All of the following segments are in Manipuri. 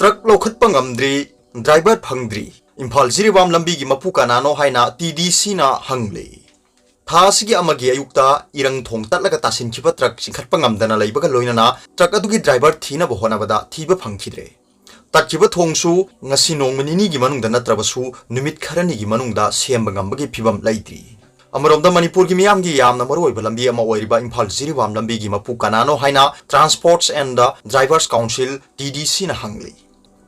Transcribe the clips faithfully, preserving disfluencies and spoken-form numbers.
ꯇ꯭ꯔꯛ ꯂꯧꯈꯠꯄ ꯉꯝꯗ꯭ꯔꯤ, ꯗ꯭ꯔꯥꯏꯚꯔ ꯐꯪꯗ꯭ꯔꯤ꯫ ꯏꯝꯐꯥꯜ ꯖꯤꯔꯤꯕꯥꯝ ꯂꯝꯕꯤꯒꯤ ꯃꯄꯨ ꯀꯅꯥꯅꯣ ꯍꯥꯏꯅ ꯇꯤ ꯗꯤ ꯁꯤꯅ ꯍꯪꯂꯤ꯫ ꯊꯥ ꯑꯁꯤꯒꯤ ꯑꯃꯒꯤ ꯑꯌꯨꯛꯇ ꯏꯔꯪ ꯊꯣꯡ ꯇꯠꯂꯒ ꯇꯥꯁꯤꯟꯈꯤꯕ ꯇ꯭ꯔꯛ ꯆꯤꯡꯈꯠꯄ ꯉꯝꯗꯅ ꯂꯩꯕꯒ ꯂꯣꯏꯅꯅ ꯇ꯭ꯔꯛ ꯑꯗꯨꯒꯤ ꯗ꯭ꯔꯥꯏꯚꯔ ꯊꯤꯅꯕ ꯍꯣꯠꯅꯕꯗ ꯊꯤꯕ ꯐꯪꯈꯤꯗ꯭ꯔꯦ꯫ ꯇꯠꯈꯤꯕ ꯊꯣꯡꯁꯨ ꯉꯁꯤ ꯅꯣꯡꯃ ꯅꯤꯅꯤꯒꯤ ꯃꯅꯨꯡꯗ ꯅꯠꯇ꯭ꯔꯕꯁꯨ ꯅꯨꯃꯤꯠ ꯈꯔꯅꯤꯒꯤ ꯃꯅꯨꯡꯗ ꯁꯦꯝꯕ ꯉꯝꯕꯒꯤ ꯐꯤꯕꯝ ꯂꯩꯇ꯭ꯔꯤ꯫ ꯑꯃꯔꯣꯝꯗ ꯃꯅꯤꯄꯨꯔꯒꯤ ꯃꯤꯌꯥꯝꯒꯤ ꯌꯥꯝꯅ ꯃꯔꯨꯑꯣꯏꯕ ꯂꯝꯕꯤ ꯑꯃ ꯑꯣꯏꯔꯤꯕ ꯏꯝꯐꯥꯜ ꯖꯤꯔꯤꯕꯥꯝ ꯂꯝꯕꯤꯒꯤ ꯃꯄꯨ ꯀꯅꯥꯅꯣ ꯍꯥꯏꯅ Transports and Drivers Council, T D ꯁꯤꯅ ꯍꯪꯂꯤ꯫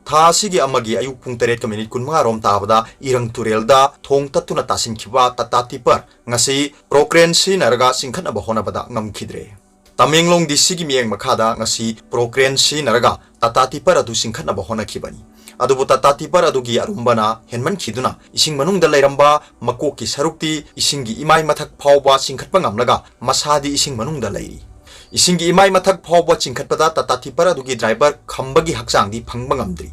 ꯊꯥ ꯑꯁꯤꯒꯤ ꯑꯃꯒꯤ ꯑꯌꯨꯛ ꯄꯨꯡ ꯇꯔꯦꯠꯀ ꯃꯤꯅꯤꯠ ꯀꯨꯟꯃꯉꯥ ꯔꯣꯝ ꯇꯥꯕꯗ ꯏꯔꯪ ꯇꯨꯔꯦꯜꯗ ꯊꯣꯡ ꯇꯠꯇꯨꯅ ꯇꯥꯁꯤꯟꯈꯤꯕ ꯇꯥꯇꯥ ꯇꯤꯄꯔ ꯉꯁꯤ ꯄ꯭ꯔꯣꯀ꯭ꯔꯦꯟ ꯁꯤꯖꯤꯟꯅꯔꯒ ꯆꯤꯡꯈꯠꯅꯕ ꯍꯣꯠꯅꯕꯗ ꯉꯝꯈꯤꯗ꯭ꯔꯦ꯫ ꯇꯃꯦꯡꯂꯣꯡ ꯗꯤ ꯁꯤꯒꯤ ꯃꯤꯠꯌꯦꯡ ꯃꯈꯥꯗ ꯉꯁꯤ ꯄ꯭ꯔꯣꯀ꯭ꯔꯦꯟ ꯁꯤꯖꯤꯟꯅꯔꯒ ꯇꯥꯇꯥ ꯇꯤꯄꯔ ꯑꯗꯨ ꯆꯤꯡꯈꯠꯅꯕ ꯍꯣꯠꯅꯈꯤꯕꯅꯤ꯫ ꯑꯗꯨꯕꯨ ꯇꯥꯇꯥ ꯇꯤꯄꯔ ꯑꯗꯨꯒꯤ ꯑꯔꯨꯝꯕꯅ ꯍꯦꯟꯃꯟꯈꯤꯗꯨꯅ ꯏꯁꯤꯡ ꯃꯅꯨꯡꯗ ꯂꯩꯔꯝꯕ ꯃꯀꯣꯛꯀꯤ ꯁꯔꯨꯛꯇꯤ ꯏꯁꯤꯡꯒꯤ ꯏꯃꯥꯏ ꯃꯊꯛ ꯐꯥꯎꯕ ꯆꯤꯡꯈꯠꯄ ꯉꯝꯂꯒ ꯃꯁꯥꯗꯤ ꯏꯁꯤꯡ ꯃꯅꯨꯡꯗ ꯂꯩꯔꯤ꯫ ꯏꯁꯤꯡꯒꯤ ꯏꯃꯥꯏ ꯃꯊꯛ ꯐꯥꯎꯕ ꯆꯤꯡꯈꯠꯄꯗ ꯇꯥꯇꯥ ꯇꯤꯄꯔ ꯑꯗꯨꯒꯤ ꯗ꯭ꯔꯥꯏꯚꯔ ꯈꯝꯕꯒꯤ ꯍꯛꯆꯥꯡꯗꯤ ꯐꯪꯕ ꯉꯝꯗ꯭ꯔꯤ꯫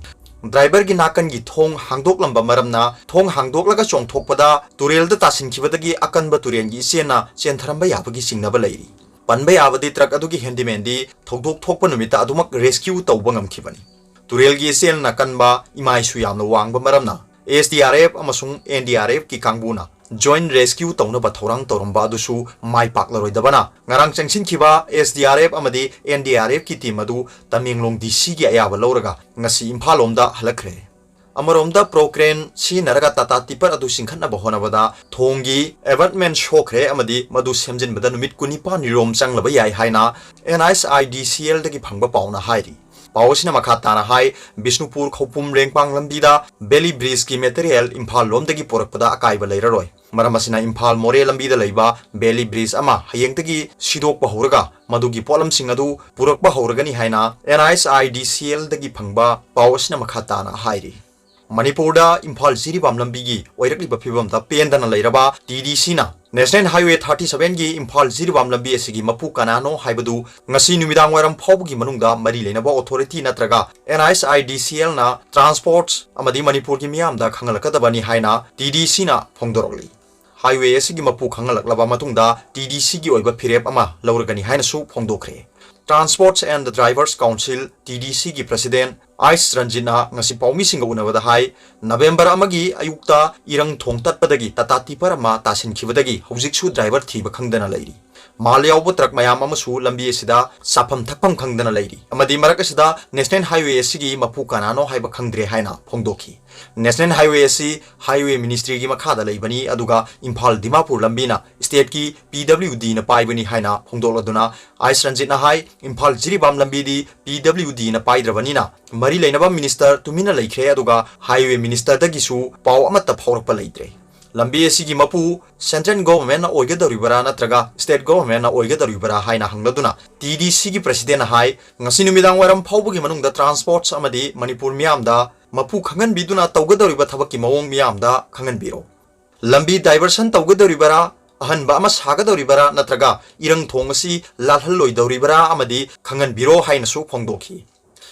ꯗ꯭ꯔꯥꯏꯚꯔꯒꯤ ꯅꯥꯀꯟꯒꯤ ꯊꯣꯡ ꯍꯥꯡꯗꯣꯛꯂꯝꯕ ꯃꯔꯝꯅ ꯊꯣꯡ ꯍꯥꯡꯗꯣꯛꯂꯒ ꯆꯣꯡꯊꯣꯛꯄꯗ ꯇꯨꯔꯦꯜꯗ ꯇꯥꯁꯤꯟꯈꯤꯕꯗꯒꯤ ꯑꯀꯟꯕ ꯇꯨꯔꯦꯜꯒꯤ ꯏꯆꯦꯜꯅ ꯆꯦꯟꯊꯔꯝꯕ ꯌꯥꯕꯒꯤ ꯆꯤꯡꯅꯕ ꯂꯩꯔꯤ꯫ ꯄꯟꯕ ꯌꯥꯕꯗꯤ ꯇ꯭ꯔꯛ ꯑꯗꯨꯒꯤ ꯍꯦꯟꯗꯤꯃꯦꯟꯗꯤ ꯊꯧꯗꯣꯛ ꯊꯣꯛꯄ ꯅꯨꯃꯤꯠꯇ ꯑꯗꯨꯃꯛ ꯔꯦꯁꯀ꯭ꯌꯨ ꯇꯧꯕ ꯉꯝꯈꯤꯕꯅꯤ꯫ ꯇꯨꯔꯦꯜꯒꯤ ꯏꯆꯦꯜꯅ ꯀꯟꯕ, ꯏꯃꯥꯏꯁꯨ ꯌꯥꯝꯅ ꯋꯥꯡꯕ ꯃꯔꯝꯅ ꯑꯦꯁ ꯗꯤ ꯑꯥꯔ ꯑꯦꯐ ꯑꯃꯁꯨꯡ ꯑꯦꯟ ꯗꯤ ꯑꯥꯔ ꯑꯦꯐꯀꯤ ꯀꯥꯡꯕꯨꯅ ꯖꯣꯏꯟ ꯔꯦꯁꯀ꯭ꯌꯨ ꯇꯧꯅꯕ ꯊꯧꯔꯥꯡ ꯇꯧꯔꯝꯕ ꯑꯗꯨꯁꯨ ꯃꯥꯏ ꯄꯥꯛꯂꯔꯣꯏꯗꯕꯅ ꯉꯔꯥꯡ ꯆꯪꯁꯤꯟꯈꯤꯕ ꯑꯦꯁ ꯗꯤ ꯑꯥꯔ ꯑꯦꯐ ꯑꯃꯗꯤ ꯑꯦꯟ ꯗꯤ ꯑꯥꯔ ꯑꯦꯐꯀꯤ ꯇꯤꯝ ꯑꯗꯨ ꯇꯃꯦꯡꯂꯣꯡ ꯗꯤ ꯁꯤꯒꯤ ꯑꯌꯥꯕ ꯂꯧꯔꯒ ꯉꯁꯤ ꯏꯝꯐꯥꯜ ꯂꯣꯝꯗ ꯍꯜꯂꯛꯈ꯭ꯔꯦ꯫ ꯑꯃꯔꯣꯝꯗ ꯄ꯭ꯔꯣꯀ꯭ꯔꯦꯟ ꯁꯤꯖꯤꯟꯅꯔꯒ ꯇꯥꯇꯥ ꯇꯤꯄꯔ ꯑꯗꯨ ꯆꯤꯡꯈꯠꯅꯕ ꯍꯣꯠꯅꯕꯗ ꯊꯣꯡꯒꯤ ꯑꯦꯕꯠꯃꯦꯟ ꯁꯣꯛꯈ꯭ꯔꯦ ꯑꯃꯗꯤ ꯃꯗꯨ ꯁꯦꯝꯖꯤꯟꯕꯗ ꯅꯨꯃꯤꯠ ꯀꯨꯟꯅꯤꯄꯥꯟ ꯔꯣꯝ ꯆꯪꯂꯕ ꯌꯥꯏ ꯍꯥꯏꯅ and I S I D ꯁꯤ ꯑꯦꯜꯗꯒꯤ ꯐꯪꯕ ꯄꯥꯎꯅ ꯍꯥꯏꯔꯤ꯫ ꯄꯥꯎ ꯑꯁꯤꯅ ꯃꯈꯥ ꯇꯥꯅ ꯍꯥꯏ, ꯕꯤꯁꯅꯨꯄꯨꯔ ꯈꯧꯄꯨꯝ ꯔꯦꯡꯄꯥꯡ ꯂꯝꯕꯤꯗ ꯕꯦꯂꯤ ꯕ꯭ꯔꯤꯖꯀꯤ ꯃꯦꯇꯔꯤꯌꯦꯜ ꯏꯝꯐꯥꯜ ꯂꯣꯝꯗꯒꯤ ꯄꯨꯔꯛꯄꯗ ꯑꯀꯥꯏꯕ ꯂꯩꯔꯔꯣꯏ꯫ ꯃꯔꯝ ꯑꯁꯤꯅ ꯏꯝꯐꯥꯜ ꯃꯣꯔꯦ ꯂꯝꯕꯤꯗ ꯂꯩꯕ ꯕꯦꯂꯤ ꯕ꯭ꯔꯤꯖ ꯑꯃ ꯍꯌꯦꯡꯗꯒꯤ ꯁꯤꯗꯣꯛꯄ ꯍꯧꯔꯒ ꯃꯗꯨꯒꯤ ꯄꯣꯠꯂꯝꯁꯤꯡ ꯑꯗꯨ ꯄꯨꯔꯛꯄ ꯍꯧꯔꯒꯅꯤ ꯍꯥꯏꯅ and I S I D ꯁꯤ ꯑꯦꯜꯗꯒꯤ ꯐꯪꯕ ꯄꯥꯎ ꯑꯁꯤꯅ ꯃꯈꯥ ꯇꯥꯅ ꯍꯥꯏꯔꯤ꯫ ꯃꯅꯤꯄꯨꯔꯗ ꯏꯝꯐꯥꯜ ꯖꯤꯔꯤꯕꯥꯝ ꯂꯝꯕꯤꯒꯤ ꯑꯣꯏꯔꯛꯂꯤꯕ ꯐꯤꯕꯝꯗ ꯄꯦꯟꯗꯅ ꯂꯩꯔꯕ ꯇꯤ ꯗꯤ ꯁꯤꯅ National Highway thirty sevenꯒꯤ Imphal Jiribam ꯂꯝꯕꯤ ꯑꯁꯤꯒꯤ ꯃꯄꯨ ꯀꯅꯥꯅꯣ ꯍꯥꯏꯕꯗꯨ ꯉꯁꯤ ꯅꯨꯃꯤꯗꯥꯡ ꯋꯥꯏꯔꯝ ꯐꯥꯎꯕꯒꯤ ꯃꯅꯨꯡꯗ ꯃꯔꯤ ꯂꯩꯅꯕ ꯑꯣꯊꯣꯔꯤꯇꯤ ꯅꯠꯇ꯭ꯔꯒ and I S I D ꯁꯤ ꯑꯦꯜꯅ ꯇ꯭ꯔꯥꯟꯁꯄꯣꯔꯠ ꯑꯃꯗꯤ ꯃꯅꯤꯄꯨꯔꯒꯤ ꯃꯤꯌꯥꯝꯗ ꯈꯪꯍꯜꯂꯛꯀꯗꯕꯅꯤ ꯍꯥꯏꯅ ꯇꯤ ꯗꯤ ꯁꯤꯅ ꯐꯣꯡꯗꯣꯔꯛꯂꯤ꯫ ꯍꯥꯏꯋꯦ ꯑꯁꯤꯒꯤ ꯃꯄꯨ ꯈꯪꯍꯜꯂꯛꯂꯕ ꯃꯇꯨꯡꯗ ꯇꯤ ꯗꯤ ꯁꯤꯒꯤ ꯑꯣꯏꯕ ꯐꯤꯔꯦꯞ ꯑꯃ ꯂꯧꯔꯒꯅꯤ ꯍꯥꯏꯅꯁꯨ ꯐꯣꯡꯗꯣꯛꯈ꯭ꯔꯦ꯫ Transports and Drivers Council, T D C ꯒꯤ President ꯑꯥꯏꯁ ꯔꯟꯖꯤꯠꯅ ꯉꯁꯤ ꯄꯥꯎꯃꯤꯁꯤꯡꯒ ꯎꯅꯕꯗ ꯍꯥꯏ, ꯅꯕꯦꯝꯕꯔ ꯑꯃꯒꯤ ꯑꯌꯨꯛꯇ ꯏꯔꯪ ꯊꯣꯡ ꯇꯠꯄꯗꯒꯤ ꯇꯥꯇꯥ ꯇꯤꯄꯔ ꯑꯃ ꯇꯥꯁꯤꯟꯈꯤꯕꯗꯒꯤ ꯍꯧꯖꯤꯛꯁꯨ ꯗ꯭ꯔꯥꯏꯚꯔ ꯊꯤꯕ ꯈꯪꯗꯅ ꯂꯩꯔꯤ꯫ ꯃꯥꯜ ꯌꯥꯎꯕ ꯇ꯭ꯔꯛ ꯃꯌꯥꯝ ꯑꯃꯁꯨ ꯂꯝꯕꯤ ꯑꯁꯤꯗ ꯆꯥꯐꯝ ꯊꯛꯐꯝ ꯈꯪꯗꯅ ꯂꯩꯔꯤ ꯑꯃꯗꯤ ꯃꯔꯛ ꯑꯁꯤꯗ ꯅꯦꯁꯅꯦꯜ ꯍꯥꯏꯋꯦ ꯑꯁꯤꯒꯤ ꯃꯄꯨ ꯀꯅꯥꯅꯣ ꯍꯥꯏꯕ ꯈꯪꯗ꯭ꯔꯦ ꯍꯥꯏꯅ ꯐꯣꯡꯗꯣꯛꯈꯤ꯫ ꯅꯦꯁꯅꯦꯜ ꯍꯥꯏꯋꯦ ꯑꯁꯤ ꯍꯥꯏꯋꯦ ꯃꯤꯅꯤꯁꯇ꯭ꯔꯤꯒꯤ ꯃꯈꯥꯗ ꯂꯩꯕꯅꯤ, ꯑꯗꯨꯒ ꯏꯝꯐꯥꯜ ꯗꯤꯃꯥꯄꯨꯔ ꯂꯝꯕꯤꯅ ꯁ꯭ꯇꯦꯠꯀꯤ ꯄꯤ ꯗꯕ꯭ꯂꯤꯎ ꯗꯤꯅ ꯄꯥꯏꯕꯅꯤ ꯍꯥꯏꯅ ꯐꯣꯡꯗꯣꯛꯂꯗꯨꯅ ꯑꯥꯏꯁ ꯔꯟꯖꯤꯠꯅ ꯍꯥꯏ, ꯏꯝꯐꯥꯜ ꯖꯤꯔꯤꯕꯥꯝ ꯂꯝꯕꯤꯗꯤ ꯄꯤ ꯗꯕ꯭ꯂꯤꯎ ꯗꯤꯅ ꯄꯥꯏꯗ꯭ꯔꯕꯅꯤꯅ ꯃꯔꯤ ꯂꯩꯅꯕ ꯃꯤꯅꯤꯁꯇꯔ ꯇꯨꯃꯤꯟꯅ ꯂꯩꯈ꯭ꯔꯦ, ꯑꯗꯨꯒ ꯍꯥꯏꯋꯦ ꯃꯤꯅꯤꯁꯇꯔꯗꯒꯤꯁꯨ ꯄꯥꯎ ꯑꯃꯠꯇ ꯐꯥꯎꯔꯛꯄ ꯂꯩꯇ꯭ꯔꯦ꯫ ꯂꯝꯕꯤ ꯑꯁꯤꯒꯤ ꯃꯄꯨ ꯁꯦꯟꯇ꯭ꯔꯦꯜ ꯒꯣꯚꯔꯟꯃꯦꯟꯠꯅ ꯑꯣꯏꯒꯗꯧꯔꯤꯕꯔꯥ ꯅꯠꯇ꯭ꯔꯒ ꯁ꯭ꯇꯦꯠ ꯒꯣꯚꯔꯟꯃꯦꯟꯠꯅ ꯑꯣꯏꯒꯗꯧꯔꯤꯕꯔꯥ ꯍꯥꯏꯅ ꯍꯪꯂꯗꯨꯅ ꯇꯤ ꯗꯤ ꯁꯤꯒꯤ ꯄ꯭ꯔꯦꯁꯤꯗꯦꯟꯠꯅ ꯍꯥꯏ, ꯉꯁꯤ ꯅꯨꯃꯤꯗꯥꯡ ꯋꯥꯏꯔꯝ ꯐꯥꯎꯕꯒꯤ ꯃꯅꯨꯡꯗ ꯇ꯭ꯔꯥꯟꯁꯄꯣꯔꯠꯁ ꯑꯃꯗꯤ ꯃꯅꯤꯄꯨꯔ ꯃꯤꯌꯥꯝꯗ ꯃꯄꯨ ꯈꯪꯍꯟꯕꯤꯗꯨꯅ ꯇꯧꯒꯗꯧꯔꯤꯕ ꯊꯕꯛꯀꯤ ꯃꯑꯣꯡ ꯃꯤꯌꯥꯝꯗ ꯈꯪꯍꯟꯕꯤꯔꯣ꯫ ꯂꯝꯕꯤ ꯗꯥꯏꯚꯔꯁꯟ ꯇꯧꯒꯗꯧꯔꯤꯕꯔꯥ, ꯑꯍꯟꯕ ꯑꯃ ꯁꯥꯒꯗꯧꯔꯤꯕꯔꯥ ꯅꯠꯇ꯭ꯔꯒ ꯏꯔꯪ ꯊꯣꯡ ꯑꯁꯤ ꯂꯥꯜꯍꯜꯂꯣꯏꯗꯧꯔꯤꯕꯔꯥ ꯑꯃꯗꯤ ꯈꯪꯍꯟꯕꯤꯔꯣ ꯍꯥꯏꯅꯁꯨ ꯐꯣꯡꯗꯣꯛꯈꯤ꯫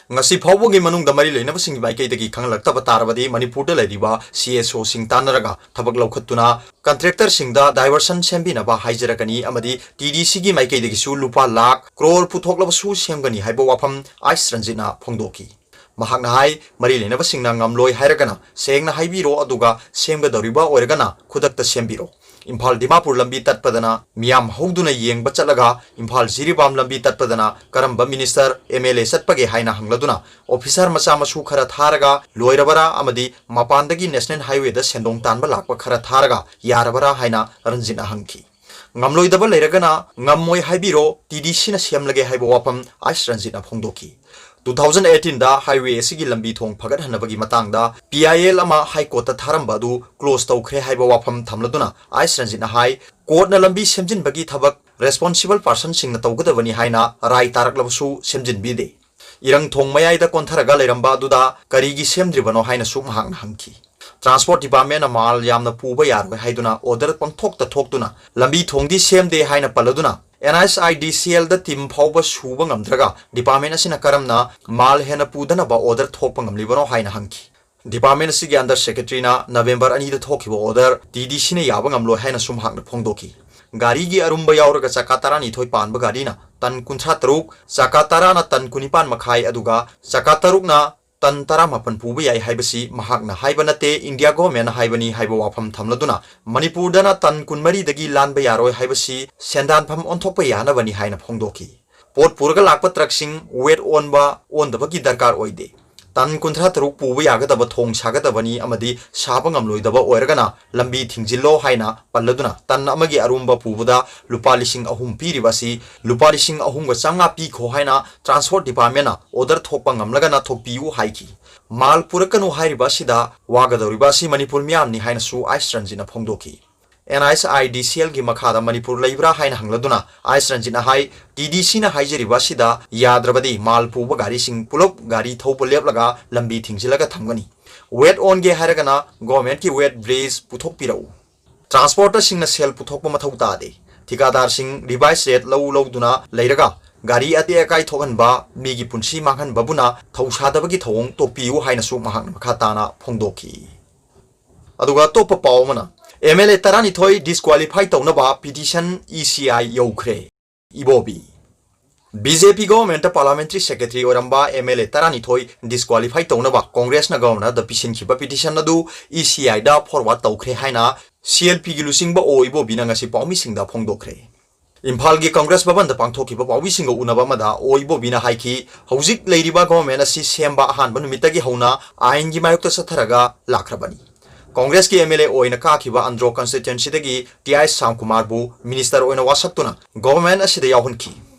ꯉꯁꯤ ꯐꯥꯎꯕꯒꯤ ꯃꯅꯨꯡꯗ ꯃꯔꯤ ꯂꯩꯅꯕꯁꯤꯡꯒꯤ ꯃꯥꯏꯀꯩꯗꯒꯤ ꯈꯪꯍꯜꯂꯛꯇꯕ ꯇꯥꯔꯕꯗꯤ ꯃꯅꯤꯄꯨꯔꯗ ꯂꯩꯔꯤꯕ ꯁꯤ ꯑꯦꯁ ꯑꯣꯁꯤꯡ ꯇꯥꯟꯅꯔꯒ ꯊꯕꯛ ꯂꯧꯈꯠꯇꯨꯅ ꯀꯟꯇ꯭ꯔꯦꯛꯇꯔꯁꯤꯡꯗ ꯗꯥꯏꯚꯔꯁꯟ ꯁꯦꯝꯕꯤꯅꯕ ꯍꯥꯏꯖꯔꯛꯀꯅꯤ ꯑꯃꯗꯤ ꯇꯤ ꯗꯤ ꯁꯤꯒꯤ ꯃꯥꯏꯀꯩꯗꯒꯤꯁꯨ ꯂꯨꯄꯥ ꯂꯥꯈ ꯀ꯭ꯔꯣꯔ ꯄꯨꯊꯣꯛꯂꯕꯁꯨ ꯁꯦꯝꯒꯅꯤ ꯍꯥꯏꯕ ꯋꯥꯐꯝ ꯑꯥꯏꯁ ꯔꯟꯖꯤꯠꯅ ꯐꯣꯡꯗꯣꯛꯈꯤ꯫ ꯃꯍꯥꯛꯅ ꯍꯥꯏ, ꯃꯔꯤ ꯂꯩꯅꯕꯁꯤꯡꯅ ꯉꯝꯂꯣꯏ ꯍꯥꯏꯔꯒꯅ ꯁꯦꯡꯅ ꯍꯥꯏꯕꯤꯔꯣ, ꯑꯗꯨꯒ ꯁꯦꯝꯒꯗꯧꯔꯤꯕ ꯑꯣꯏꯔꯒꯅ ꯈꯨꯗꯛꯇ ꯁꯦꯝꯕꯤꯔꯣ꯫ ꯏꯝꯐꯥꯜ ꯗꯤꯃꯥꯄꯨꯔ ꯂꯝꯕꯤ ꯇꯠꯄꯗꯅ ꯃꯤꯌꯥꯝ ꯍꯧꯗꯨꯅ ꯌꯦꯡꯕ ꯆꯠꯂꯒ ꯏꯝꯐꯥꯜ ꯖꯤꯔꯤꯕꯥꯝ ꯂꯝꯕꯤ ꯇꯠꯄꯗꯅ ꯀꯔꯝꯕ ꯃꯤꯅꯤꯁꯇꯔ, ꯑꯦꯝ ꯑꯦꯜ ꯑꯦ ꯆꯠꯄꯒꯦ ꯍꯥꯏꯅ ꯍꯪꯂꯗꯨꯅ ꯑꯣꯐꯤꯁꯥꯔ ꯃꯆꯥ ꯃꯁꯨ ꯈꯔ ꯊꯥꯔꯒ ꯂꯣꯏꯔꯕꯔꯥ ꯑꯃꯗꯤ ꯃꯄꯥꯟꯗꯒꯤ ꯅꯦꯁꯅꯦꯜ ꯍꯥꯏꯋꯦꯗ ꯁꯦꯟꯗꯣꯡ ꯇꯥꯟꯕ ꯂꯥꯛꯄ ꯈꯔ ꯊꯥꯔꯒ ꯌꯥꯔꯕꯔꯥ ꯍꯥꯏꯅ ꯔꯟꯖꯤꯠꯅ ꯍꯪꯈꯤ꯫ ꯉꯝꯂꯣꯏꯗꯕ ꯂꯩꯔꯒꯅ ꯉꯝꯃꯣꯏ ꯍꯥꯏꯕꯤꯔꯣ, ꯇꯤ ꯗꯤ ꯁꯤꯅ ꯁꯦꯝꯂꯒꯦ ꯍꯥꯏꯕ ꯋꯥꯐꯝ ꯑꯥꯏꯁ ꯔꯟꯖꯤꯠꯅ ꯐꯣꯡꯗꯣꯛꯈꯤ꯫ ꯇꯨ ꯊꯥꯎꯖꯟ ꯑꯩꯠꯇꯤꯟꯗ ꯍꯥꯏꯋꯦ ꯑꯁꯤꯒꯤ ꯂꯝꯕꯤ ꯊꯣꯡ ꯐꯒꯠꯍꯟꯅꯕꯒꯤ ꯃꯇꯥꯡꯗ ꯄꯤ ꯑꯥꯏ ꯑꯦꯜ ꯑꯃ ꯍꯥꯏ ꯀꯣꯔꯠꯇ ꯊꯥꯔꯝꯕ ꯑꯗꯨ ꯀ꯭ꯂꯣꯖ ꯇꯧꯈ꯭ꯔꯦ ꯍꯥꯏꯕ ꯋꯥꯐꯝ ꯊꯝꯂꯗꯨꯅ ꯑꯥꯏꯁ ꯔꯟꯖꯤꯠꯅ ꯍꯥꯏ, ꯀꯣꯔꯠꯅ ꯂꯝꯕꯤ ꯁꯦꯝꯖꯤꯟꯕꯒꯤ ꯊꯕꯛ ꯔꯦꯁꯄꯣꯟꯁꯤꯕꯜ ꯄꯥꯔꯁꯟꯁꯤꯡꯅ ꯇꯧꯒꯗꯕꯅꯤ ꯍꯥꯏꯅ ꯔꯥꯏ ꯇꯥꯔꯛꯂꯕꯁꯨ ꯁꯦꯝꯖꯤꯟꯕꯤꯗꯦ꯫ ꯏꯔꯪ ꯊꯣꯡ ꯃꯌꯥꯏꯗ ꯀꯣꯟꯊꯔꯒ ꯂꯩꯔꯝꯕ ꯑꯗꯨꯗ ꯀꯔꯤꯒꯤ ꯁꯦꯝꯗ꯭ꯔꯤꯕꯅꯣ ꯍꯥꯏꯅꯁꯨ ꯃꯍꯥꯛꯅ ꯍꯪꯈꯤ꯫ ꯇ꯭ꯔꯥꯟꯁꯄꯣꯔꯠ ꯗꯤꯄꯥꯔꯠꯃꯦꯟꯅ ꯃꯥꯜ ꯌꯥꯝꯅ ꯄꯨꯕ ꯌꯥꯔꯣꯏ ꯍꯥꯏꯗꯨꯅ ꯑꯣꯔꯗꯔ ꯄꯪꯊꯣꯛꯇ ꯊꯣꯛꯇꯨꯅ ꯂꯝꯕꯤ ꯊꯣꯡꯗꯤ ꯁꯦꯝꯗꯦ ꯍꯥꯏꯅ ꯄꯜꯂꯗꯨꯅ ꯑꯦꯟ ꯑꯥꯏꯁ ꯑꯥꯏ ꯗꯤ ꯁꯤ ꯑꯦꯜꯗ ꯇꯤꯝ ꯐꯥꯎꯕ ꯁꯨꯕ ꯉꯝꯗ꯭ꯔꯒ ꯗꯤꯄꯥꯔꯠꯃꯦꯟ ꯑꯁꯤꯅ ꯀꯔꯝꯅ ꯃꯥꯜ ꯍꯦꯟꯅ ꯄꯨꯗꯅꯕ ꯑꯣꯔꯗꯔ ꯊꯣꯛꯄ ꯉꯝꯂꯤꯕꯅꯣ ꯍꯥꯏꯅ ꯍꯪꯈꯤ꯫ ꯗꯤꯄꯥꯔꯠꯃꯦꯟ ꯑꯁꯤꯒꯤ ꯑꯟꯗꯔ ꯁꯦꯀ꯭ꯔꯦꯇꯔꯤꯅ ꯅꯕꯦꯝꯕꯔ ꯑꯅꯤꯗ ꯊꯣꯛꯈꯤꯕ ꯑꯣꯔꯗꯔ ꯇꯤ ꯗꯤ ꯁꯤꯅ ꯌꯥꯕ ꯉꯝꯂꯣꯏ ꯍꯥꯏꯅꯁꯨ ꯃꯍꯥꯛꯅ ꯐꯣꯡꯗꯣꯛꯈꯤ꯫ ꯒꯥꯔꯤꯒꯤ ꯑꯔꯨꯝꯕ ꯌꯥꯎꯔꯒ ꯆꯀꯥ ꯇꯔꯥꯅꯤꯊꯣꯏ ꯄꯥꯟꯕ ꯒꯥꯔꯤꯅ ꯇꯟ ꯀꯨꯟꯊ꯭ꯔꯥ ꯇꯔꯨꯛ, ꯆꯀꯥ ꯇꯔꯥꯅ ꯇꯟ ꯀꯨꯟꯅꯤꯄꯥꯟ ꯃꯈꯥꯏ, ꯑꯗꯨꯒ ꯆꯀꯥ ꯇꯔꯨꯛꯅ ꯇꯟ ꯇꯔꯥꯃꯥꯄꯟ ꯄꯨꯕ ꯌꯥꯏ ꯍꯥꯏꯕꯁꯤ ꯃꯍꯥꯛꯅ ꯍꯥꯏꯕ ꯅꯠꯇꯦ, ꯏꯟꯗꯤꯌꯥ ꯒꯣꯚꯔꯟꯃꯦꯟꯠꯅ ꯍꯥꯏꯕꯅꯤ ꯍꯥꯏꯕ ꯋꯥꯐꯝ ꯊꯝꯂꯗꯨꯅ, ꯃꯅꯤꯄꯨꯔꯗꯅ ꯇꯟ ꯀꯨꯟꯃꯔꯤꯗꯒꯤ ꯂꯥꯟꯕ ꯌꯥꯔꯣꯏ ꯍꯥꯏꯕꯁꯤ ꯁꯦꯟꯗꯥꯟꯐꯝ ꯑꯣꯟꯊꯣꯛꯄ ꯌꯥꯅꯕꯅꯤ ꯍꯥꯏꯅ ꯐꯣꯡꯗꯣꯛꯈꯤ꯫ ꯄꯣꯠ ꯄꯨꯔꯒ ꯂꯥꯛꯄ ꯇ꯭ꯔꯛꯁꯤꯡ ꯋꯦꯠ ꯑꯣꯟꯕ ꯑꯣꯟꯗꯕꯒꯤ ꯗꯔꯀꯥꯔ ꯑꯣꯏꯗꯦ꯫ ꯇꯟ ꯀꯨꯟꯊ꯭ꯔꯥ ꯇꯔꯨꯛ ꯄꯨꯕ ꯌꯥꯒꯗꯕ ꯊꯣꯡ ꯁꯥꯒꯗꯕꯅꯤ ꯑꯃꯗꯤ ꯁꯥꯕ ꯉꯝꯂꯣꯏꯗꯕ ꯑꯣꯏꯔꯒꯅ ꯂꯝꯕꯤ ꯊꯤꯡꯖꯤꯜꯂꯣ ꯍꯥꯏꯅ ꯄꯜꯂꯗꯨꯅ, ꯇꯟ ꯑꯃꯒꯤ ꯑꯔꯨꯝꯕ ꯄꯨꯕꯗ ꯂꯨꯄꯥ ꯂꯤꯁꯤꯡ ꯑꯍꯨꯝ ꯄꯤꯔꯤꯕ ꯑꯁꯤ ꯂꯨꯄꯥ ꯂꯤꯁꯤꯡ ꯑꯍꯨꯝꯒ ꯆꯥꯝꯃꯉꯥ ꯄꯤꯈꯣ ꯍꯥꯏꯅ ꯇ꯭ꯔꯥꯟꯁꯄꯣꯔꯠ ꯗꯤꯄꯥꯔꯠꯃꯦꯟꯠꯅ ꯑꯣꯔꯗꯔ ꯊꯣꯛꯄ ꯉꯝꯂꯒꯅ ꯊꯣꯛꯄꯤꯌꯨ ꯍꯥꯏꯈꯤ꯫ ꯃꯥꯜ ꯄꯨꯔꯛꯀꯅꯨ ꯍꯥꯏꯔꯤꯕ ꯑꯁꯤꯗ ꯋꯥꯒꯗꯧꯔꯤꯕ ꯑꯁꯤ ꯃꯅꯤꯄꯨꯔ ꯃꯤꯌꯥꯝꯅꯤ ꯍꯥꯏꯅꯁꯨ ꯑꯥꯏꯁ ꯔꯟꯖꯤꯠꯅ ꯐꯣꯡꯗꯣꯛꯈꯤ꯫ And I S I D ꯁꯤ ꯑꯦꯜꯒꯤ ꯃꯈꯥꯗ ꯃꯅꯤꯄꯨꯔ ꯂꯩꯕ꯭ꯔꯥ ꯍꯥꯏꯅ ꯍꯪꯂꯗꯨꯅ, ꯑꯥꯏꯁ ꯔꯟꯖꯤꯠꯅ ꯍꯥꯏ, ꯇꯤ ꯗꯤ ꯁꯤꯅ ꯍꯥꯏꯖꯔꯤꯕ ꯑꯁꯤꯗ ꯌꯥꯗ꯭ꯔꯕꯗꯤ ꯃꯥꯜ ꯄꯨꯕ ꯒꯥꯔꯤꯁꯤꯡ ꯄꯨꯂꯞ ꯒꯥꯔꯤ ꯊꯧꯕ ꯂꯦꯞꯂꯒ ꯂꯝꯕꯤ ꯊꯤꯡꯖꯤꯜꯂꯒ ꯊꯝꯒꯅꯤ꯫ ꯋꯦꯠ ꯑꯣꯟꯒꯦ ꯍꯥꯏꯔꯒꯅ ꯒꯣꯚꯔꯟꯃꯦꯟꯠꯀꯤ ꯋꯦꯠ ꯕ꯭ꯔꯦꯖ ꯄꯨꯊꯣꯛꯄꯤꯔꯛꯎ꯫ ꯇ꯭ꯔꯥꯟꯁꯄꯣꯔꯇꯔꯁꯤꯡꯅ ꯁꯦꯜ ꯄꯨꯊꯣꯛꯄ ꯃꯊꯧ ꯇꯥꯗꯦ꯫ ꯊꯤꯀꯥꯗꯥꯔꯁꯤꯡ ꯔꯤꯚꯥꯏꯁ ꯔꯦꯠ ꯂꯧ ꯂꯧꯗꯨꯅ ꯂꯩꯔꯒ ꯒꯥꯔꯤ ꯑꯇꯦꯛ ꯑꯀꯥꯏ ꯊꯣꯛꯍꯟꯕ, ꯃꯤꯒꯤ ꯄꯨꯟꯁꯤ ꯃꯥꯡꯍꯟꯕꯕꯨꯅ ꯊꯧꯁꯥꯗꯕꯒꯤ ꯊꯧꯑꯣꯡ ꯇꯣꯛꯄꯤꯌꯨ ꯍꯥꯏꯅꯁꯨ ꯃꯍꯥꯛꯅ ꯃꯈꯥ ꯇꯥꯅ ꯐꯣꯡꯗꯣꯛꯈꯤ꯫ ꯑꯗꯨꯒ ꯑꯇꯣꯞꯄ ꯄꯥꯎ ꯑꯃꯅ, ꯑꯦꯝ ꯑꯦꯜ ꯑꯦ ꯇꯔꯥꯅꯤꯊꯣꯏ ꯗꯤꯁꯀ꯭ꯋꯥꯂꯤꯐꯥꯏ ꯇꯧꯅꯕ ꯄꯤꯇꯤꯁꯟ ꯏ ꯁꯤ ꯑꯥꯏ ꯌꯧꯈ꯭ꯔꯦ꯫ ꯏꯕꯣꯕꯤ꯫ ꯕꯤ ꯖꯦ ꯄꯤ ꯒꯣꯚꯔꯟꯃꯦꯟꯠꯇ ꯄꯥꯔꯂꯤꯌꯥꯃꯦꯟꯇꯔꯤ ꯁꯦꯀ꯭ꯔꯦꯇꯔꯤ ꯑꯣꯏꯔꯝꯕ ꯑꯦꯝ ꯑꯦꯜ ꯑꯦ ꯇꯔꯥꯅꯤꯊꯣꯏ ꯗꯤꯁꯀ꯭ꯋꯥꯂꯤꯐꯥꯏ ꯇꯧꯅꯕ ꯀꯣꯡꯒ꯭ꯔꯦꯁꯅ ꯒꯣꯚꯔꯅꯔꯗ ꯄꯤꯁꯤꯟꯈꯤꯕ ꯄꯤꯇꯤꯁꯟ ꯑꯗꯨ ꯏ ꯁꯤ ꯑꯥꯏꯗ ꯐꯣꯔꯋꯥꯔꯗ ꯇꯧꯈ꯭ꯔꯦ ꯍꯥꯏꯅ ꯁꯤ ꯑꯦꯜ ꯄꯤꯒꯤ ꯂꯨꯆꯤꯡꯕ ꯑꯣ ꯏꯕꯣꯕꯤꯅ ꯉꯁꯤ ꯄꯥꯎꯃꯤꯁꯤꯡꯗ ꯐꯣꯡꯗꯣꯛꯈ꯭ꯔꯦ꯫ ꯏꯝꯐꯥꯜꯒꯤ ꯀꯪꯒ꯭ꯔꯦꯁ ꯚꯕꯟꯗ ꯄꯥꯡꯊꯣꯛꯈꯤꯕ ꯄꯥꯎꯃꯤꯁꯤꯡꯒ ꯎꯅꯕ ꯑꯃꯗ ꯑꯣ ꯏꯕꯣꯕꯤꯅ ꯍꯥꯏꯈꯤ, ꯍꯧꯖꯤꯛ ꯂꯩꯔꯤꯕ ꯒꯣꯚꯔꯟꯃꯦꯟꯠ ꯑꯁꯤ ꯁꯦꯝꯕ ꯑꯍꯥꯟꯕ ꯅꯨꯃꯤꯠꯇꯒꯤ ꯍꯧꯅ ꯑꯥꯏꯟꯒꯤ ꯃꯥꯌꯣꯛꯇ ꯆꯠꯊꯔꯒ ꯂꯥꯛꯈ꯭ꯔꯕꯅꯤ꯫ ꯀꯪꯒ꯭ꯔꯦꯁꯀꯤ ꯑꯦꯝ ꯑꯦꯜ ꯑꯦ ꯑꯣꯏꯅ ꯀꯥꯈꯤꯕ ꯑꯟꯗ꯭ꯔꯣ ꯀꯟꯁꯇꯤꯇ꯭ꯋꯦꯟꯁꯤꯗꯒꯤ ꯇꯤ ꯑꯥꯏ ꯁ꯭ꯌꯥꯝꯀꯨꯃꯥꯔꯕꯨ ꯃꯤꯅꯤꯁꯇꯔ ꯑꯣꯏꯅ ꯋꯥꯁꯛꯇꯨꯅ ꯒꯣꯚꯔꯟꯃꯦꯟꯠ ꯑꯁꯤꯗ ꯌꯥꯎꯍꯟꯈꯤ꯫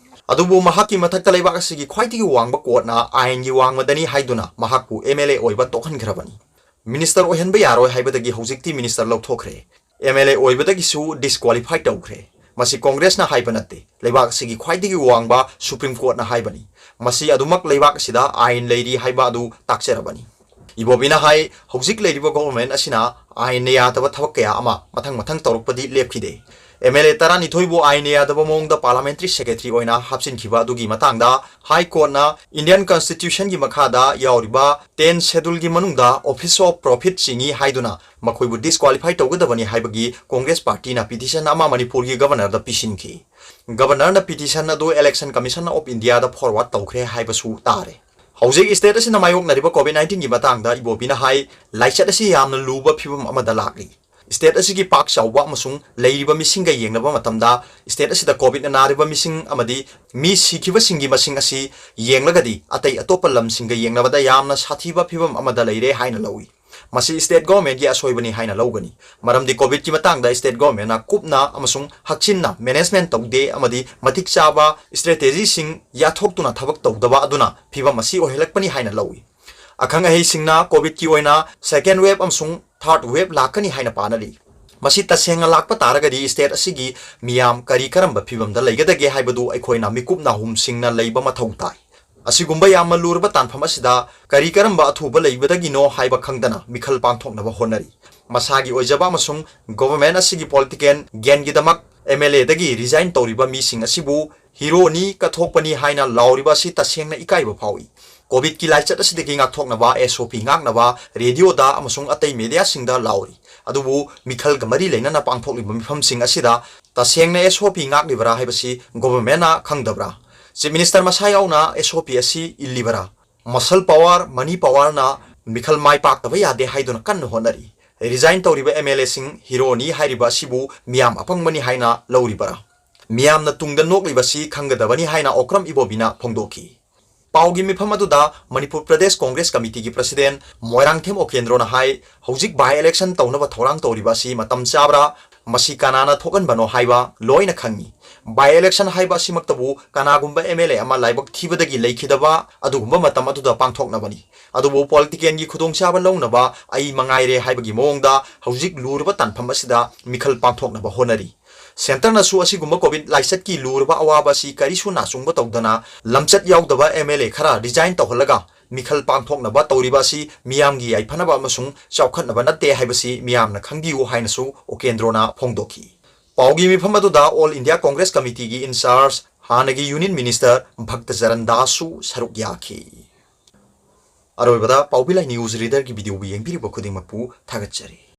ꯑꯗꯨꯕꯨ ꯃꯍꯥꯛꯀꯤ ꯃꯊꯛꯇ ꯂꯩꯕꯥꯛ ꯑꯁꯤꯒꯤ ꯈ꯭ꯋꯥꯏꯗꯒꯤ ꯋꯥꯡꯕ ꯀꯣꯔꯠꯅ ꯑꯥꯏꯟꯒꯤ ꯋꯥꯡꯃꯗꯅꯤ ꯍꯥꯏꯗꯨꯅ ꯃꯍꯥꯛꯄꯨ ꯑꯦꯝ ꯑꯦꯜ ꯑꯦ ꯑꯣꯏꯕ ꯇꯣꯛꯍꯟꯈ꯭ꯔꯕꯅꯤ꯫ ꯃꯤꯅꯤꯁꯇꯔ ꯑꯣꯏꯍꯟꯕ ꯌꯥꯔꯣꯏ ꯍꯥꯏꯕꯗꯒꯤ ꯍꯧꯖꯤꯛꯇꯤ ꯃꯤꯅꯤꯁꯇꯔ ꯂꯧꯊꯣꯛꯈ꯭ꯔꯦ꯫ ꯑꯦꯝ ꯑꯦꯜ ꯑꯦ ꯑꯣꯏꯕꯗꯒꯤꯁꯨ ꯗꯤꯁꯀ꯭ꯋꯥꯂꯤꯐꯥꯏ ꯇꯧꯈ꯭ꯔꯦ꯫ ꯃꯁꯤ ꯀꯪꯒ꯭ꯔꯦꯁꯅ ꯍꯥꯏꯕ ꯅꯠꯇꯦ꯫ ꯂꯩꯕꯥꯛ ꯑꯁꯤꯒꯤ ꯈ꯭ꯋꯥꯏꯗꯒꯤ ꯋꯥꯡꯕ ꯁꯨꯄ꯭ꯔꯤꯝ ꯀꯣꯔꯠꯅ ꯍꯥꯏꯕꯅꯤ꯫ ꯃꯁꯤ ꯑꯗꯨꯃꯛ ꯂꯩꯕꯥꯛ ꯑꯁꯤꯗ ꯑꯥꯏꯟ ꯂꯩꯔꯤ ꯍꯥꯏꯕ ꯑꯗꯨ ꯇꯥꯛꯆꯔꯕꯅꯤ꯫ ꯏꯕꯣꯕꯤꯅ ꯍꯥꯏ, ꯍꯧꯖꯤꯛ ꯂꯩꯔꯤꯕ ꯒꯣꯚꯔꯟꯃꯦꯟꯠ ꯑꯁꯤꯅ ꯑꯥꯏꯟꯅ ꯌꯥꯗꯕ ꯊꯕꯛ ꯀꯌꯥ ꯑꯃ ꯃꯊꯪ ꯃꯊꯪ ꯇꯧꯔꯛꯄꯗꯤ ꯂꯦꯞꯈꯤꯗꯦ꯫ ꯑꯦꯝ ꯑꯦꯜ ꯑꯦ ꯇꯔꯥꯅꯤꯊꯣꯏꯕꯨ ꯑꯥꯏꯟꯅ ꯌꯥꯗꯕ ꯃꯑꯣꯡꯗ parliamentary secretary ꯑꯣꯏꯅ ꯍꯥꯞꯆꯤꯟꯈꯤꯕ ꯑꯗꯨꯒꯤ ꯃꯇꯥꯡꯗ High Courtꯅ Indian Constitutionꯒꯤ ꯃꯈꯥꯗ ꯌꯥꯎꯔꯤꯕ tenth scheduleꯒꯤ ꯃꯅꯨꯡꯗ office of profit ꯆꯤꯡꯏ ꯍꯥꯏꯗꯨꯅ ꯃꯈꯣꯏꯕꯨ disqualify ꯇꯧꯒꯗꯕꯅꯤ ꯍꯥꯏꯕꯒꯤ Congress partyꯅ petition ꯑꯃ ꯃꯅꯤꯄꯨꯔꯒꯤ governorꯗ ꯄꯤꯁꯤꯟꯈꯤ꯫ Governorꯅ petition ꯑꯗꯨ Election Commission of Indiaꯗ forward ꯇꯧꯈ꯭ꯔꯦ ꯍꯥꯏꯕꯁꯨ ꯇꯥꯔꯦ꯫ ꯍꯧꯖꯤꯛ state ꯑꯁꯤꯅ ꯃꯥꯌꯣꯛꯅꯔꯤꯕ COVID nineteenꯒꯤ ꯃꯇꯥꯡꯗ ꯏꯕꯣꯕꯤꯅ ꯍꯥꯏ, ꯂꯥꯏꯆꯠ ꯑꯁꯤ ꯌꯥꯝꯅ ꯂꯨꯕ ꯐꯤꯕꯝ ꯑꯃꯗ ꯂꯥꯛꯂꯤ꯫ State ꯑꯁꯤꯒꯤ ꯄꯥꯛ ꯆꯥꯎꯕ ꯑꯃꯁꯨꯡ ꯂꯩꯔꯤꯕ ꯃꯤꯁꯤꯡꯒ ꯌꯦꯡꯅꯕ ꯃꯇꯝꯗ, state ꯑꯁꯤꯗ COVIDꯅ ꯅꯥꯔꯤꯕ ꯃꯤꯁꯤꯡ ꯑꯃꯗꯤ ꯃꯤ ꯁꯤꯈꯤꯕꯁꯤꯡꯒꯤ ꯃꯁꯤꯡ ꯑꯁꯤ ꯌꯦꯡꯂꯒꯗꯤ ꯑꯇꯩ ꯑꯇꯣꯞꯄ ꯂꯝꯁꯤꯡꯒ ꯌꯦꯡꯅꯕꯗ ꯌꯥꯝꯅ ꯁꯥꯊꯤꯕ ꯐꯤꯕꯝ ꯑꯃꯗ ꯂꯩꯔꯦ ꯍꯥꯏꯅ ꯂꯧꯏ꯫ ꯃꯁꯤ state governmentꯀꯤ ꯑꯁꯣꯏꯕꯅꯤ ꯍꯥꯏꯅ ꯂꯧꯒꯅꯤ꯫ ꯃꯔꯝꯗꯤ COVIDꯀꯤ ꯃꯇꯥꯡꯗ state governmentꯅ ꯀꯨꯞꯅ ꯑꯃꯁꯨꯡ ꯍꯛꯆꯤꯟꯅ management ꯇꯧꯗꯦ ꯑꯃꯗꯤ ꯃꯇꯤꯛ ꯆꯥꯕ strategyꯁꯤꯡ ꯌꯥꯊꯣꯛꯇꯨꯅ ꯊꯕꯛ ꯇꯧꯗꯕ ꯑꯗꯨꯅ ꯐꯤꯕꯝ ꯑꯁꯤ ꯑꯣꯏꯍꯜꯂꯛꯄꯅꯤ ꯍꯥꯏꯅ ꯂꯧꯏ꯫ ꯑꯈꯪ ꯑꯍꯩꯁꯤꯡꯅ COVIDꯀꯤ ꯑꯣꯏꯅ second wave ꯑꯃꯁꯨꯡ third wave ꯂꯥꯛꯀꯅꯤ ꯍꯥꯏꯅ ꯄꯥꯅꯔꯤ꯫ ꯃꯁꯤ ꯇꯁꯦꯡꯅ ꯂꯥꯛꯄ ꯇꯥꯔꯒꯗꯤ state ꯑꯁꯤꯒꯤ ꯃꯤꯌꯥꯝ ꯀꯔꯤ ꯀꯔꯝꯕ ꯐꯤꯕꯝꯗ ꯂꯩꯒꯗꯒꯦ ꯍꯥꯏꯕꯗꯨ ꯑꯩꯈꯣꯏꯅ ꯃꯤꯀꯨꯞ ꯅꯥꯍꯨꯝꯁꯤꯡꯅ ꯂꯩꯕ ꯃꯊꯧ ꯇꯥꯏ꯫ ꯑꯁꯤꯒꯨꯝꯕ ꯌꯥꯝꯅ ꯂꯨꯔꯕ ꯇꯥꯟꯐꯝ ꯑꯁꯤꯗ ꯀꯔꯤ ꯀꯔꯝꯕ ꯑꯊꯨꯕ ꯂꯩꯕꯗꯒꯤꯅꯣ ꯍꯥꯏꯕ ꯈꯪꯗꯅ ꯃꯤꯈꯜ ꯄꯥꯡꯊꯣꯛꯅꯕ ꯍꯣꯠꯅꯔꯤ꯫ ꯃꯁꯥꯒꯤ ꯑꯣꯏꯖꯕ ꯑꯃꯁꯨꯡ government ꯑꯁꯤꯒꯤ political gainꯒꯤꯗꯃꯛ MLAꯗꯒꯤ resign ꯇꯧꯔꯤꯕ ꯃꯤꯁꯤꯡ ꯑꯁꯤꯕꯨ heroꯅꯤ, ꯀꯠꯊꯣꯛꯄꯅꯤ ꯍꯥꯏꯅ ꯂꯥꯎꯔꯤꯕ ꯑꯁꯤ ꯇꯁꯦꯡꯅ ꯏꯀꯥꯏꯕ ꯐꯥꯎꯏ꯫ COVIDꯀꯤ ꯂꯥꯏꯆꯠ ꯑꯁꯤꯗꯒꯤ ꯉꯥꯛꯊꯣꯛꯅꯕ SOP ꯉꯥꯛꯅꯕ radioꯗ ꯑꯃꯁꯨꯡ ꯑꯇꯩ mediaꯁꯤꯡꯗ ꯂꯥꯎꯔꯤ꯫ ꯑꯗꯨꯕꯨ ꯃꯤꯈꯜꯒ ꯃꯔꯤ ꯂꯩꯅꯅ ꯄꯥꯡꯊꯣꯛꯂꯤꯕ ꯃꯤꯐꯝꯁꯤꯡ ꯑꯁꯤꯗ ꯇꯁꯦꯡꯅ SOP ꯉꯥꯛꯂꯤꯕꯔꯥ ꯍꯥꯏꯕꯁꯤ governmentꯅ ꯈꯪꯗꯕ꯭ꯔꯥ? Chief Minister ꯃꯁꯥ ꯌꯥꯎꯅ SOP ꯑꯁꯤ ꯏꯜꯂꯤꯕꯔꯥ? Muscle power, money powerꯅ ꯃꯤꯈꯜ ꯃꯥꯏ ꯄꯥꯛꯇꯕ ꯌꯥꯗꯦ ꯍꯥꯏꯗꯨꯅ ꯀꯟꯅ ꯍꯣꯠꯅꯔꯤ꯫ Resign ꯇꯧꯔꯤꯕ MLAꯁꯤꯡ heroꯅꯤ ꯍꯥꯏꯔꯤꯕ ꯑꯁꯤꯕꯨ ꯃꯤꯌꯥꯝ ꯑꯄꯪꯕꯅꯤ ꯍꯥꯏꯅ ꯂꯧꯔꯤꯕꯔꯥ? ꯃꯤꯌꯥꯝꯅ ꯇꯨꯡꯗ ꯅꯣꯛꯂꯤꯕꯁꯤ ꯈꯪꯒꯗꯕꯅꯤ ꯍꯥꯏꯅ ꯑꯣꯀ꯭ꯔꯝ ꯏꯕꯣꯕꯤꯅ ꯐꯣꯡꯗꯣꯛꯈꯤ꯫ ꯄꯥꯎꯒꯤ ꯃꯤꯐꯝ ꯑꯗꯨꯗ ꯃꯅꯤꯄꯨꯔ ꯄ꯭ꯔꯗꯦꯁ ꯀꯣꯡꯒ꯭ꯔꯦꯁ ꯀꯃꯤꯇꯤꯒꯤ president ꯃꯣꯏꯔꯥꯡꯊꯦꯝ ꯎꯀꯦꯟꯗ꯭ꯔꯣꯅ ꯍꯥꯏ, ꯍꯧꯖꯤꯛ by election ꯇꯧꯅꯕ ꯊꯧꯔꯥꯡ ꯇꯧꯔꯤꯕ ꯑꯁꯤ ꯃꯇꯝ ꯆꯥꯕ꯭ꯔꯥ? ꯃꯁꯤ ꯀꯅꯥꯅ ꯊꯣꯛꯍꯟꯕꯅꯣ ꯍꯥꯏꯕ ꯂꯣꯏꯅ ꯈꯪꯏ꯫ By election ꯍꯥꯏꯕ ꯑꯁꯤꯃꯛꯇꯕꯨ ꯀꯅꯥꯒꯨꯝꯕ MLA ꯑꯃ ꯂꯥꯏꯕꯛ ꯊꯤꯕꯗꯒꯤ ꯂꯩꯈꯤꯗꯕ ꯑꯗꯨꯒꯨꯝꯕ ꯃꯇꯝ ꯑꯗꯨꯗ ꯄꯥꯡꯊꯣꯛꯅꯕꯅꯤ꯫ ꯑꯗꯨꯕꯨ politicalꯒꯤ ꯈꯨꯗꯣꯡꯆꯥꯕ ꯂꯧꯅꯕ ꯑꯩ ꯃꯉꯥꯏꯔꯦ ꯍꯥꯏꯕꯒꯤ ꯃꯑꯣꯡꯗ ꯍꯧꯖꯤꯛ ꯂꯨꯔꯕ ꯇꯥꯟꯐꯝ ꯑꯁꯤꯗ ꯃꯤꯈꯜ ꯄꯥꯡꯊꯣꯛꯅꯕ ꯍꯣꯠꯅꯔꯤ꯫ Centreꯅꯁꯨ ꯑꯁꯤꯒꯨꯝꯕ COVID ꯂꯥꯏꯆꯠꯀꯤ ꯂꯨꯔꯕ ꯑꯋꯥꯕ ꯑꯁꯤ ꯀꯔꯤꯁꯨ ꯅꯥꯆꯨꯡꯕ ꯇꯧꯗꯅ ꯂꯝꯆꯠ ꯌꯥꯎꯗꯕ MLA ꯈꯔ resign ꯇꯧꯍꯜꯂꯒ ꯃꯤꯈꯜ ꯄꯥꯡꯊꯣꯛꯅꯕ ꯇꯧꯔꯤꯕ ꯑꯁꯤ ꯃꯤꯌꯥꯝꯒꯤ ꯌꯥꯏꯐꯅꯕ ꯑꯃꯁꯨꯡ ꯆꯥꯎꯈꯠꯅꯕ ꯅꯠꯇꯦ ꯍꯥꯏꯕꯁꯤ ꯃꯤꯌꯥꯝꯅ ꯈꯪꯕꯤꯌꯨ ꯍꯥꯏꯅꯁꯨ ꯎꯀꯦꯟꯗ꯭ꯔꯣꯅ ꯐꯣꯡꯗꯣꯛꯈꯤ꯫ ꯄꯥꯎꯒꯤ ꯃꯤꯐꯝ ꯑꯗꯨꯗ All India Congress Committeeꯒꯤ in charge ꯍꯥꯟꯅꯒꯤ Union Minister ꯚꯛꯇ ꯆꯔꯟ ꯗꯥꯁꯁꯨ ꯁꯔꯨꯛ ꯌꯥꯈꯤ꯫ ꯑꯔꯣꯏꯕꯗ ꯄꯥꯎꯕꯤ ꯂꯥꯏ news readerꯒꯤ videoꯕꯨ ꯌꯦꯡꯕꯤꯔꯤꯕ ꯈꯨꯗꯤꯡꯃꯛꯄꯨ ꯊꯥꯒꯠꯆꯔꯤ꯫